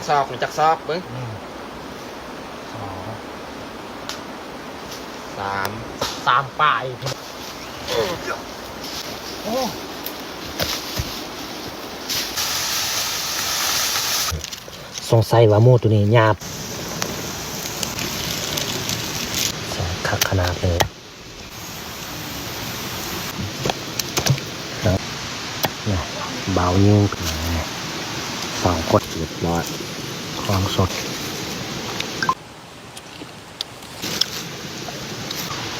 ຊອກ ຮູ້ຈັກຊອກເບິ່ງ ອືມ ສອງ ສາມ ສາມປາຍ ໂອ້ ສົງໄສວ່າໝູໂຕນີ້ຫຍາບ ຄັກຂະໜາດເລີຍ. ເນາະ ເບົາຍິງ ສອງຄົນ ຮຽບຮ້ອຍ ຂອງສົດ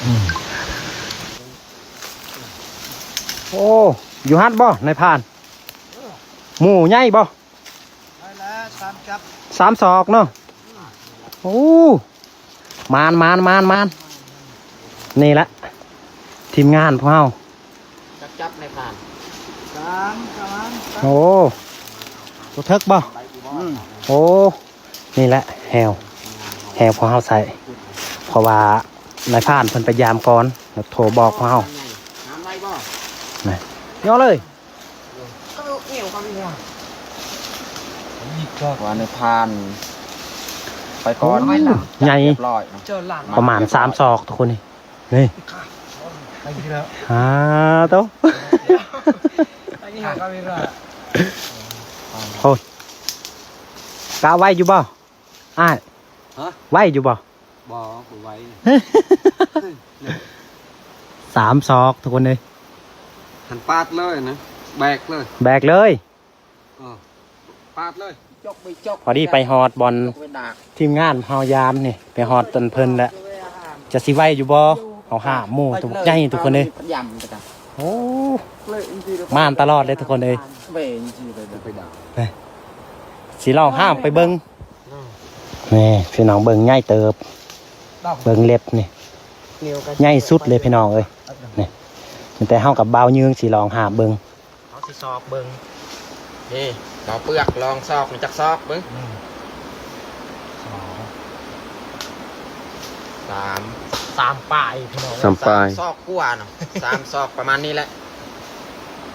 ອືມ ໂອ້ ຢູ່ຫັ້ນບໍ່ ນາຍພານ? ໝູໃຫຍ່ບໍ່? ໄດ້ແລ້ວ ສາມຈັບ ສາມສອກເນາະ ໂອ້ ມານ ມານ ມານ ມານ ນີ້ລະ ທີມງານພວກເຮົາ ຈັກຈັບໃນຜ່ານ ສາມ ສາມ ໂອ້ ຕົວເຖິກບໍ່? ອືມ ໂອ້ ນີ້ແຫຼະແຮວ ແຮວພວກເຮົາໃຊ້ ເພາະວ່ານາຍພານເພິ່ນໄປຢາມກ່ອນ ແລ້ວໂທບອກພວກເຮົາ ນະ ຍໍເລີຍ. ວ່າໃນຜ່ານໄປກ່ອນ ໂອ້ ໃຫຍ່ ຮຽບຮ້ອຍເນາະ ປະມານສາມສອກທຸກຄົນນີ້ ນີ້ ຫາໂຕ ໂອ້ ກະໄວຢູ່ບໍ່ອ້າຍ? ຮະ? ໄວຢູ່ບໍ່? ບໍ່ ບໍ່ໄວ ສາມສອກທຸກຄົນເອີຍ ຫັ້ນປາດເລີຍນະ ແບກເລີຍ ແບກເລີຍ ເອີ ປາດເລີຍ ຈົກໄປຈົກ ພໍດີໄປຮອດບ່ອນ ຈົກໄປດາກ ທີມງານເຮົາຢາມນີ້ ໄປຮອດຕົນເພິ່ນແລ້ວ ຈະຊິໄວຢູ່ບໍ່? ເຮົາຫ້າໝູ່ຕົວໃຫຍ່ທຸກຄົນເອີຍ ໂອ້ ມານຕະຫຼອດເລີຍທຸກຄົນເອີຍ ຊິລອງຫ້າມໄປເບິ່ງ. ນີ້ພີ່ນ້ອງເບິ່ງໃຫຍ່ເຕີບ ເບິ່ງເລັບນີ້ ໃຫຍ່ສຸດເລີຍພີ່ນ້ອງເອີຍ ນີ້ ມີແຕ່ເຮົາກັບບ່າວຍືງຊິລອງຫາບເບິ່ງ ເຮົາຊິຊອກເບິ່ງ ນີ້ ເອົາເປືອກລອງຊອກ ຮູ້ຈັກຊອກເບິ່ງ ອືມ ສອງ ສາມ ສາມປາຍພີ່ນ້ອງ ສາມປາຍ ສາມສອກກວ່າເນາະ ສາມສອກປະມານນີ້ແຫຼະ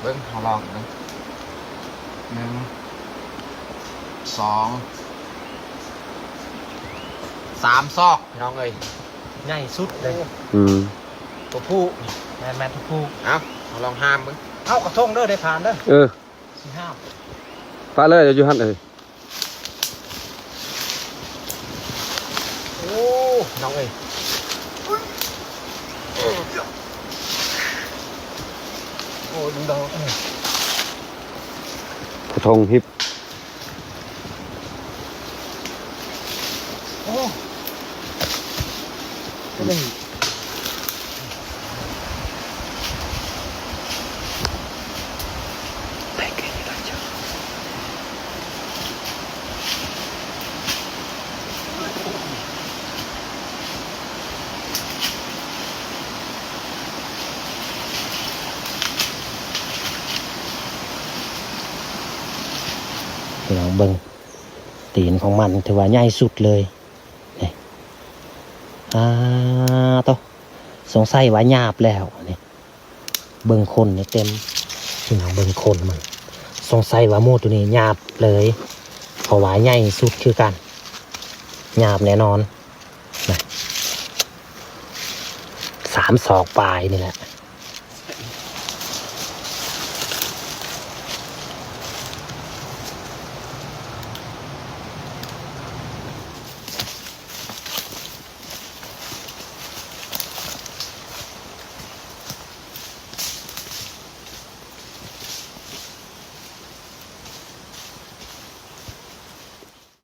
ເບິ່ງ ເຮົາລອງເບິ່ງ ໜຶ່ງ ສອງ ສາມສອກພີ່ນ້ອງເອີຍ ໃຫຍ່ສຸດເລີຍ ອືມ ຕົວຜູ້ ແມ່ນໆ ຕົວຜູ້ ເອົາ ເຮົາລອງຫ້າມເບິ່ງ ເອົາກະທົງເດີ ໄດ້ຜ່ານເດີ ເອີ ຊິຫ້າມ ປະເລີຍ ຢູ່ຫັ້ນເອີຍ ໂອ້ ນ້ອງເອີຍ ໂອ້ ດຶງດອກ ກະທົງຮິບ ໂອ້ ກະເລີຍ ພີ່ນ້ອງເບິ່ງ ຕີນຂອງມັນຖືວ່າໃຫຍ່ສຸດເລີຍ ນີ້ ອາໂຕ ສົງໄສວ່າຫຍາບແລ້ວນີ້ ເບິ່ງຂົນນີ້ເຕັມ ພີ່ນ້ອງເບິ່ງຂົນມັນ ສົງໄສວ່າໝູໂຕນີ້ຫຍາບເລີຍ ເພາະວ່າໃຫຍ່ສຸດຄືກັນ ຫຍາບແນ່ນອນ ນະ ສາມສອກປາຍນີ້ແຫຼະ